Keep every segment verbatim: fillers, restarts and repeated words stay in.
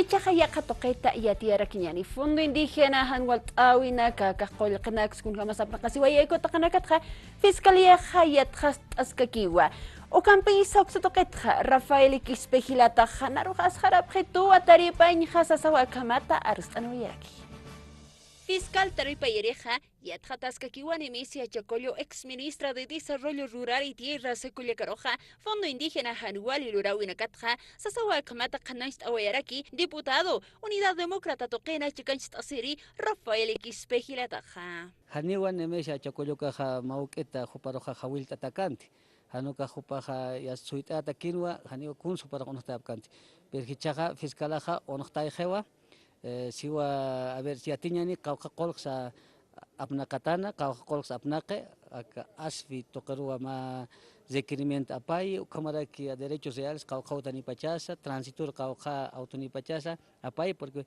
Ichaxa yaqha tuqita yatiyarakiñani, Fondo Indígena jan walt'äwinaka, akax qullqinaks kunjamas apnaqasiwayayku taqinakatxa, Fiscaliaxa yatxast'askakiwa. Ukampisa uksa tuqitxa Rafael Quispe Jilataxa narux asxarapxituwa taripañxa sasawa akhamata arst'aniwayaraki. Fiscal taripayirixa yatxataskakiwa Nemesia Chacollo, ex ministra de Desarrollo Rural y Tierra Seca kullakaruxa, Fondo Indígena jan wali luräwinakatxa sasawa akhamata qhanañcht'awayaraki diputado Unidad Demócrata tuqina chikancht'asiri Rafael Quispe Jilataxa. Janiwa Nemesia Chacollokaxa mä juk'ita juparuxa jawillt'atakanti. Jan ukax jupaxa ya suyt'atakinwa, janiwa kuns juparuxa uñjt'apkanti. Pero jichhaxa fiscalaxa uñjt'ayxiwa, eh, siwa, a ver, yatiñäni qawqha qullqsa apnaqatana, qawqha qullqsa apnaqi, aka ASFI tuqiruwa mä requerimiento apayi, ukhamaraki a derechos reales qawqha awtonipachasa, transitur qawqha awtonipachasa apayi, porque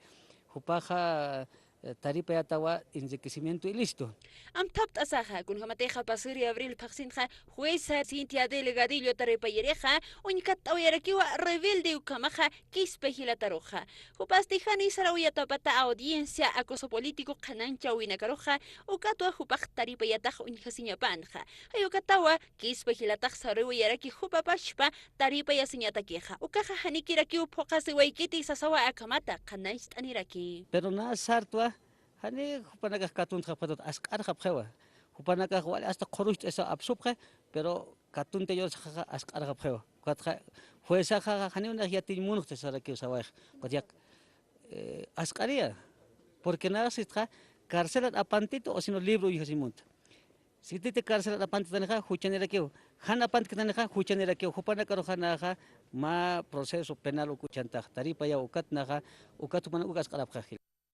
jupaxa, eh, taripayatawa enriquecimiento ilícito. Amthapt'asaxa, kunjamatixa pasiri abril phaxsinxa, jueza Cintia Delgadillo taripayirixa, uñkatt'awayarakiwa rebelde ukhamaxa Quispe Jilataruxa. Jupasti jani sarawayatapata audiencia acoso político qhanañchawinakaruxa, ukatwa jupax taripayatax uñjasiñapanxa. Jay ukatawa, Quispe Jilatax sarawayaraki jupapachpa taripayasiñatakixa. Ukaxa janikirakiw phuqhasiwaykiti sasawa akhamata qhanañcht'aniraki. Pero nä sartwa, jani jupanakax katuntxapxitut, ask'arxapxiwa. Jupanakax wali hasta qhurucht'isa apsupxi, pero katuntayur saxaxa ask'arxapxiwa. Ukatxa juezaxa janiw nax yatiñ munxti sarakiw sawayxa. Ukat yaq, eh, ask'ariya. Porque nax sitxa carcelat apantitu o sino libro uñjasiñ munta. Sititi carcelat apantitanixa juchanirakiw. Jan apantkitanixa juchanirakiw. Jupanakaruxa naxa mä proceso penal uk uchantax. Taripayaw ukat naxa, ukat jupanak uk ask'arapxax.